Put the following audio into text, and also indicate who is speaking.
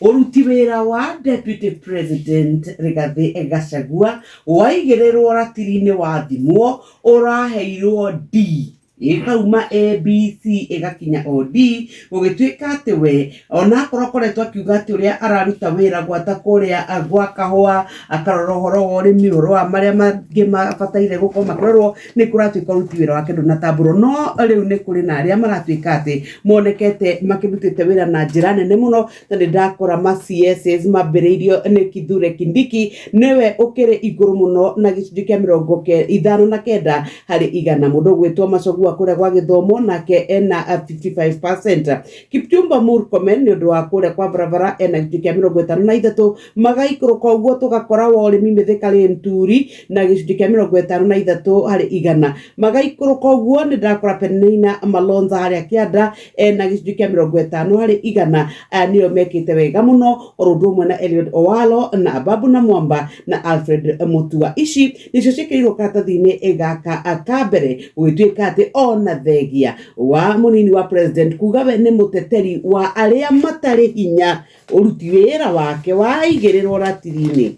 Speaker 1: Ũruti wĩra wa Deputy President Rigathĩ Gachagua waigĩrĩrwo ratiri-inĩ wathimwo ũraheirwo D ĩkauma A B C ĩgakinya o D gũgĩtuĩka atĩ we onakorwo akoretwo akiuga atĩ ũrĩa araruta wĩra gwata kũrĩa gwa kahũa akarora ũhoro wa ũrĩmi ũhoro wa marĩa mangĩ mabataire gũkorwo makĩrorwo nĩ kũratuĩka ũruti wĩra wake ndũnatambũrwo no rĩu nĩ kũrĩ na arĩa maratuĩka atĩ monekete makĩrutĩte wĩra na njĩra nene mũno na nĩ ndakora ma CSs mambĩrĩirio nĩ Kithure Kindiki nĩwe ũkĩrĩ igũrũ mũno na gĩcunjĩ kĩa mĩrongo 59 harĩ igana. Mũndũ ũgwĩtwo Macogua kũrĩa gwa gĩthomo nake ena 55%. Kipchumba Murkomen nĩ ũndũ wa kũrĩa kwa barabara ena gĩcunjĩ kĩa 53 magaikũrũka ũguo tũgakora wa ũrĩmi Mithika Linturi na gĩcunjĩ kĩa 53 harĩ igana magaikũrũka ũguo nĩ ndakora Penina Malonza harĩa kĩanda ena gĩcunjĩ kĩa 50 harĩ igana. Aya nĩo mekĩte wega mũno oro ũndũ ũmwe na Eliud Owalo na Ababu na Mwamba na Alfred Mutua. Ici nĩcio ciĩkĩrirwo karatathi-inĩ gaka ka mbere gũgĩtuĩka atĩ ona thengia wa mũnini wa president kuga we nĩ mũteteri wa arĩa matarĩ hinya ũruti wĩra wake waigĩrĩrwo ratiri-inĩ.